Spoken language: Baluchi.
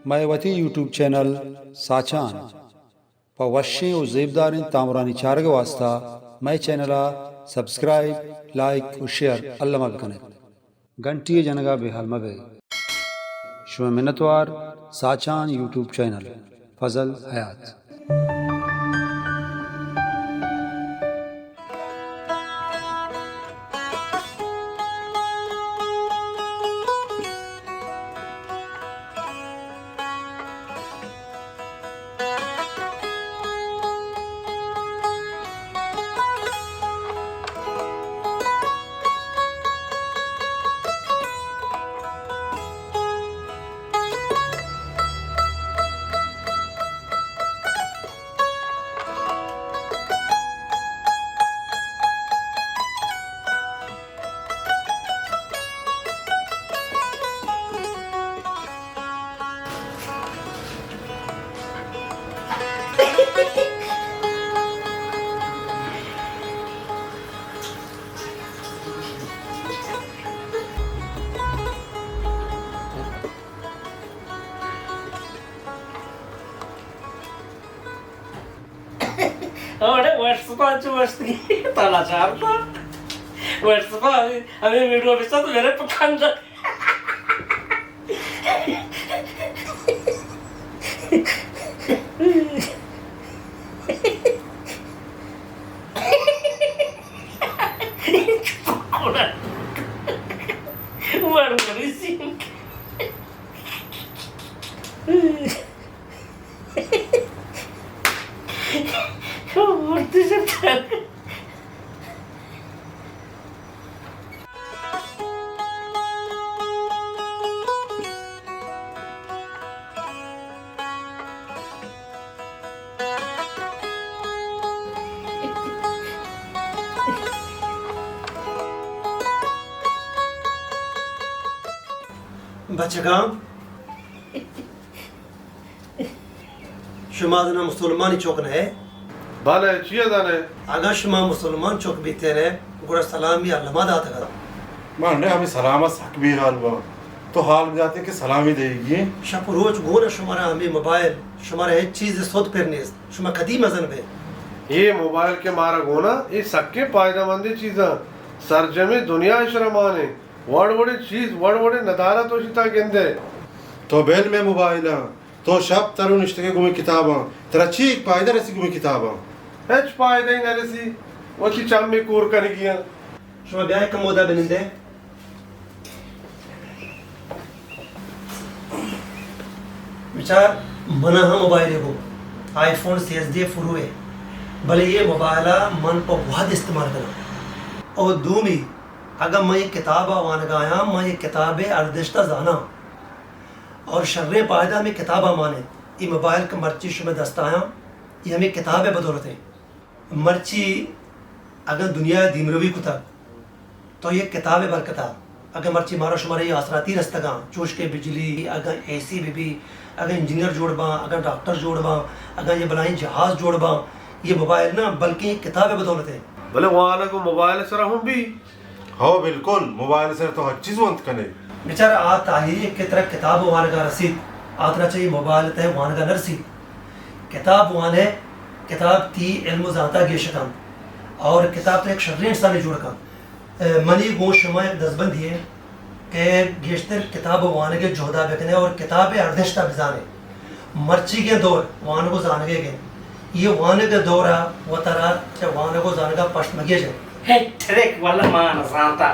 مئے وتی یوٹیوب چینل ساچان پہ وشیں و زیبداریں تامرانی چارگ ء واستا مئے چینل ء سبسکرائب، لائک و شیئر الما بکن ات۔ گھنٹی ء جنگ ء بے ہال مہ بئے۔ شمئے منتوار، ساچان یوٹیوب چینل، فضل حیات۔ اڑے واٹس ایپ ء چو وشتگی تالا چار تا۔ واٹس ایپ ء ہمے، ہمے ویڈیو بچا تو میرے پکان جا۔ وڑ مریسی۔ بچگاں، شما زنا مسلمانی چک نہ ئے؟ بلے، چیا زانے؟ اگاں شما مسلمان چک بیتینے، گڑا سلامی الما داتگ ات۔ من نے ہمے سلام ء سک بے حال باں۔ تو حال بداتے کہ سلامی دئیگی ایں۔ شپ و روچ گون ء شمارا ہمے موبائل، شمارا ہچ چیز ء سد پر نیست۔ شما کدی مزن بئے؟ اے موبائل کہ مارا گون ء، اے سکیں پائدہ مندیں چیزاں۔ سرجمیں دنیا اشرا مان انت۔ وڑ وڑیں چیز، وڑ وڑیں ندارہ تو اشی تہا گندئے۔ تو بل مئے موبائل ء۔ تو شپ ترو نشتگے گوں مئے کتاباں۔ ترا چی پائدہ رسی گوں مئے کتاباں؟ ہچ پائدہ ای نہ رسی۔ وتی چم ء کور کنگی آں۔ شما بیائے کمودا بنندے۔ بچار، منا ہم موبائلے گوں، آئی فون سیزدہ پرو ء، بلے اے موبائل ء من پہ وھد استعمال کناں۔ او دومی، اگاں من یک کتاب ء وانگ ء آیاں، من یک کتاب ء ارزشت ء زاناں۔ اور شریں پائدہ ہمے کتاب ء مان انت۔ اے موبائل کہ مرچی شمئے دست ء آیاں، اے ہمے کتاب ء بدولت انت۔ مرچی اگاں دنیا ء دیمروی کتگ، تو یک کتاب ء برکت ء، اگاں مرچی مارا شمارا اے آسراتی رستگاں، چوش کہ بجلی، اگاں اے سی بہ بی، اگاں انجینئر جوڑ باں، اگاں ڈاکٹر جوڑ باں، اگاں یہ بلائیں جہاز جوڑ باں، یہ موبائل نہ بلکیں یک کتاب ء بدولت ء۔ بلے وانگ و موبائل ء سرا ہم بی۔ ہو بالکل، موبائل ء سرا تو ہر چیز ونت کنے۔ بچار آ تاہیری کہ ترا کتاب وانگ ء رسیت، آ ترا چہ اے موبائل ء تہ وانگ ء نہ رسیت۔ کتاب وان ئے، کتاب تئی علم و زانت ء گیش کنت اور کتاب ترا یک شریں انسانے جوڑ کنت۔ ء منی گوں شما یک دزبندی ئے کہ گیشتر کتاب وانگ ء جہد ء بکن ئے اور کتاب ء ارزشت ء بزان ئے۔ مرچیگیں دور وانگ و زانگ ء انت۔ اے وانگ ء دور ء وتارا چہ وانگ و زانگ ء پشت مگیج ئے۔ ہیٹرک، واللہ ما نہ زانتا۔